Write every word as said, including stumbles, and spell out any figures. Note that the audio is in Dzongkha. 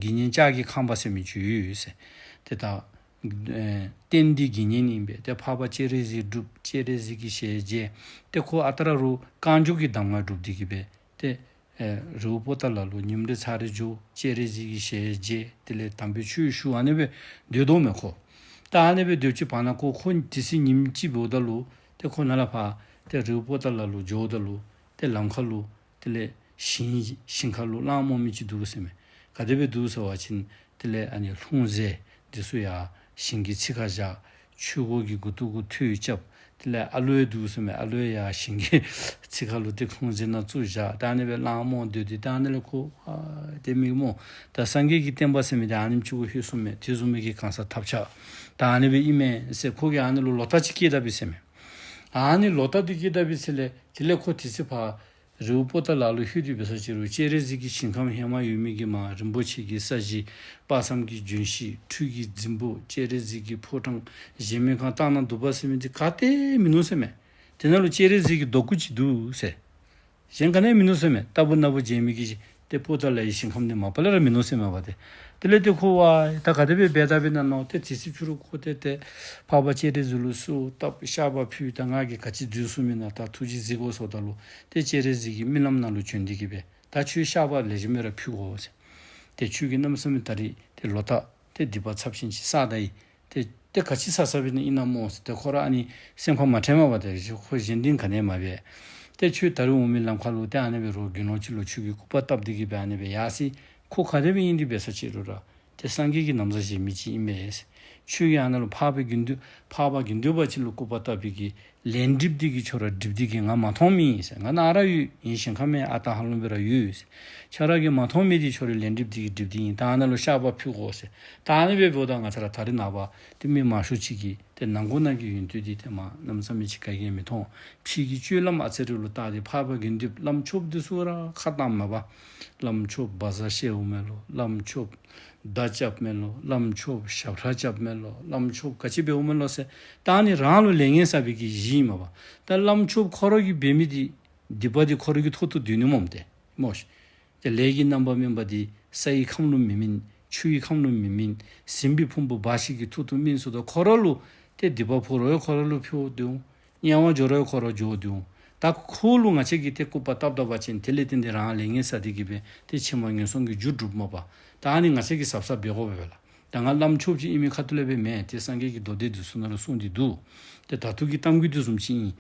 དགེ་བསྙེན་ལྕགས་ཀྱི་ཁང་པ་ཟེར་མི་ཅིག་ཡོད་ཟེར། ཏེ་ད་ཨེ་རྟེན་འདི་དགེ་བསྙེན་ཨིན་པས། ཏེ་འཕགས་པ་སྤྱན་རས་གཟིགས་སྒྲུབ། སྤྱན་རས་གཟིགས་ཀྱི་ཞལ་མཇལ། ཏེ་ཁོ་ཨ་རྟག་ར་རུང་རྐང་མགྱོགས་ཀྱི་གདམས་ངག་སྒྲུབ་སྟེ་གི་སྦེ་ཏེ་ཨེ་རི་བོ་པོ་ཏ་ལ་ལུ་ཉིནམ་རེ་ཚར་རེ་འགྱོ། སྤྱན་རས་གཟིགས་ཀྱི་ཞལ་མཇལ། དེ་ལས་དམ་པའི་ཆོས་ཞུ། ཨ་ནི་སྦེ་སྡོད་དོ་མས་ཁོ། ད་ཨ་ནི་སྦེ་སྡོད་ཅི་བར་ན་ཁོ་ཁོ་དེ་ཚེ་ཉིནམ་ཅིག་འབདཝ་ད་ལུ་ཏེ་ཁོ་ནཱ་ལས་ཕར་ཏེ་རི་བོ་པོ་ཏ་ལ་ལུ་འགྱོཝ་ད་ལུ་ཏེ་ལམ་ཁ་ལུ་དེ་ལས་ཞིང་ཞིང་ཁ་ལུ་གླང་རྨོ་མི་ཅིག་འདུག་ཟེར་མས། ག་དེ་སྦེ་འདུག་ཟེར་བ་ཅིན་དེ་ལས་ཨ་ནི་ལྷུང་བཟེད་འདི་ཚུ་ཡང་ཞིང་གི་ཚིག་ཁར་བཞག། ཆོས་གོས་ཀྱི་མགུ་ཏོ་གུ་ཐོད་རྐྱབ། དེ་ལས་ཨ་ལོ་ཡང་འདུག་ཟེར་མས། ཨ་ལོ་ཡང་ཞིང་གི་ཚིག་ཁ་ལུ་ཏེ་ལྷུང་བཟེད་ནང་བཙུགས་བཞག། ད་ཨ་ནི་སྦེ་གླང་རྨོ་སྡོད་དེ་ད་ཨ་ནི་ལས་ཁོ་ཨ་ཏེ་མི་རྨོ། ད་སངས་རྒྱས་ཀྱི་བསྟན་པ་ཟེར་མི་འདི་ཨ་ནེམ་ཅིག་གུ་ལྷོད་སོང་མས། དེ་བཟུམ་མའི་གི་གང་ཟག་ཐབས་ཆག་ད་ཨ་ནི་སྦེ་ཨིན་མས་ཟེར་ཁོ་གིས་ཨ་ནི་ལུ་ལོག་ལྟ་ཅིག་སྐྱེས་ད་པས་ཟེར་མས། ཨ་ནི་ལོག་ལྟ་འདི་སྐྱེས་ད་པས་ཟེར་ལས་དེ་ལས་ཁོ་དེ་ཚེ་ཕར་རི་བོ་པོ་ཏ་ལ་ལུ་ལྷོད་དེ་འབད་ས་ཅིག་རུང་སྤྱན་རས་གཟིགས་ཀྱི་ཞིང་ཁམས་ཧེ་མ་ཡོད་མི་གི་མར་རིན་པོ་ཆེ་གི་ས་གཞི་དཔག་བསམ་གྱི་ལྗོན་ཤིང་ཁྲུས་ཀྱི་རྫིང་བུ་སྤྱན་རས་གཟིགས་ཀྱི་ཕོ་བྲང་གཞལ་མེད་ཁང་ལྟ་ན་སྡུག་པ་ཟེར་མི་འདི་ག་ཏེ་མིན་ནུག་ཟེར་མས། དེ་ནང་ལུ་སྤྱན་རས་གཟིགས་ཀྱི་རྡོ་སྐུ་ཅིག་འདུག་ཟེར། གཞན་ག་ནི་ཡང་མིན་ནུག་ཟེར་མས། ལྟ་བུ་ན་བུ་མཇལ་མི་གི་ཏེ་པོ་ཏ་ལའི་ཞིང་ཁམས་འདི་མ་པ་ལས་ར་མིན་ནུག་ཟེར་མས་པ་ཏེ། དེ་ལས་ཏེ་ཁོ་ཝའི་ད་ག་དེ་སྦེ་འབད་ད་པས་ན་མནོ། ཏེ་དེ་ཚེ་ཕྱི་རུ་ཁོ་ཏེ་ཏེ་འཕགས་པ་སྤྱན་རས་གཟིགས་ལུ་གསོལཝ་བཏབ། བཤགས་པ་ཕུལ། ད་ང་གིས་ག་ཅི་འཛོལ་སོང་མེན་ན་ད་ཐུགས་རྗེ་གཟིགས་དགོ་ཟེརཝ་ད་ལུ་ཏེ་སྤྱན་རས་གཟིགས་ཀྱིས་རྨི་ལམ་ནང་ལུ་བྱོན་ཏེ་གི་སྦེ་ད་ཁྱོད་བཤགས་པ་ལེགས་ཤོམ་སྦེ་ར་ཕུལ་དགོ་ཟེར། ཏེ་ཁྱོད་ཀྱིས་གནམ་མེད་ས་མེད་ད་རིས་ཏེ་ལོག་ལྟ་ཏེ་སྡིག་པ་ཚབས་ཆེན་ཅིག་བསགས་ད་ཡི། ཏེ་ཏེ་ག་ཅི་བསགས་བསགསཔ་ཨིན་ན་སྨོ་ཟེར། ཏེ་ཁོ་ར་ཨ་ནི་སེམས་ཁར་མ་དྲན་མས་པ་ཏེ། ཁོ་གཞན་འདི་ག་ནི་ཡང་མ་འབད། ཏེ་ཁྱོད་ད་རིས་འོང་མི་ལམ་ཁ་ལུ་ཏེ་ཨ་ནི་སྦེ་རོགས་དགེ་སློང་ཅིག་ལུ་ཁྱོད་ཀྱིས་སྐུར་པ་བཏབ་སྟེ་གི་སྦེ་ཨ་ནི་སྦེ་ཡར་སོ་ཡི། ཁོ་ག་དེ་སྦེ་ཨིན་ཏེ་འབད་ས་ཅིག་རུང་ར་ཏེ་སངས་རྒྱས་ཀྱི་ན་བཟའ་བཞེས་མི་ཅིག་ཨིན་པས། ཁྱོད་ཀྱིས་ཨ་ནཱ་ལུ་འཕགས་པའི་དགེ་འདུན་འཕགས་པ་དགེ་འདུན་པ་ཅིག་ལུ་སྐུར་པ་བཏབ་པའི་གི་ལན་འགྲིགཔ་འདི་གིས་ཁྱོད་ར་སྒྲིབ་སྟེ་གི་ང་མ་མཐོང་མི་ཨིན་ཟེར། ང་ནཱ་ར་ཡོད། ངེའི་ཞིང་ཁམས་ཨ་རྟག་ཧ་ལམ་སྦེ་ར་ཡོད་ཟེར། ཁྱོད་ར་གིས་མ་མཐོང་མི་འདི་ཁྱོད་རའི་ལན་འགྲིགཔ་འདི་གིས་སྒྲིབ་སྟེ་ཨིན། ད་ཨ་ནཱ་ལུ་བཤགས་པ་ཕུལ་དགོ་ཟེར། ད་ཨ་ནི་སྦེ་འབདཝ་ད་ང་བཅས་ར་ད་རིས་ནངས་པ་ཏེ་མི་མང་ཤོས་ཅིག་གིས་ཏེ་ནང་སྒོ་ནང་གི་ཡོན་ཏན་འདི་ཏེ་མ་གནམ་མེད་ས་མེད་ཅིག་ག་གིས་མི་མཐོང་། ཕྱི་གི་སྤྱོད་ལམ་ཨ་ཙི་རེ་ལུ་བལྟ་སྟེ་འཕགས་པ་དགེ་འདུན་བླམ་ཆོསཔ་འདི་ཚུ་ར་ཁ་བཏངམ་མས་པ། བླམ་ཆོསཔ་བཛྲ་བཤད་འོང་མས་ལོ། བླམ་ཆོསཔ་མདའ་རྐྱབ་མས་ལོ། བླམ་ཆོསཔ་ཞབས་ཁྲ་རྐྱབ་མས་ལོ། བླམ་ཆོསཔ་ག་ཅི་འབད་འོང་མས་ལོ་ཟེར། ད་ཨ་ནི་རང་ལུ་ལས་ངན་བསགས་པའི་གི་གཞི་ཨིན་མས་པ། ད་བླམ་ཆོསཔ་ཁོ་ར་གིས་འབད་མི་འདི་སྡིག་པ་འདི་ཁོ་ར་གི་ཐོག་ཏུ་སྡོད་ནི་སྨོ་ཏེ་སྨོ་ཤིག། ཏེ་ལས་ཀྱི་རྣམ་པར་སྨིན་པ་འདི་ས་ཡི་ཁམས་ལུ་མི་སྨིན། ཆུ་ཡི་ཁམས་ལུ་མི་སྨིན། ཟིན་པའི་ཕུང་པོ་འབའ་ཞིག་གི་ཐོག་ཏུ་སྨིན་སོངམ་ད་ཁོ་ར་ལུ་ཏེ་སྡིག་པ་ཕོག་རུང་ཡང་ཁོ་ར་ལུ་ཕོག་སྟེ་འོང་། དམྱལ་བ་འགྱོ་རུང་ཡང་ཁོ་ར་འགྱོ་སྟེ་འོང་། ད་ཁོ་ལུ་ང་བཅས་ཀྱིས་ཏེ་སྐུར་པ་བཏབ་ད་པ་ཅིན་དེ་ལས་བརྟེན་ཏེ་རང་ལས་ངན་བསགས་ཏེ་གི་སྦེ་ཏེ་ཕྱི་མ་ངན་སོང་གི་རྒྱུ་སྒྲུབ་མས་པ། ད་ཨ་ནི་ང་བཅས་ཀྱིས་གཟབ་གཟབ་འབད་དགོ་པས་ལགས། ད་ང་བླམ་ཆོསཔ་ཅིག་ཨིན་མི་ཁ་ཐུག་ལས་སྦེ་མེན། ཏེ་སངས་རྒྱས་ཀྱི་མདོ་སྡེ་འདི་ཚུ་ནང་ལུ་གསུངས་ཏེ་འདུག། ཏེ་ད་ལྟོ་གི་གཏམ་རྒྱུད་འདི་བཟུམ་ཅིག་ཨིན།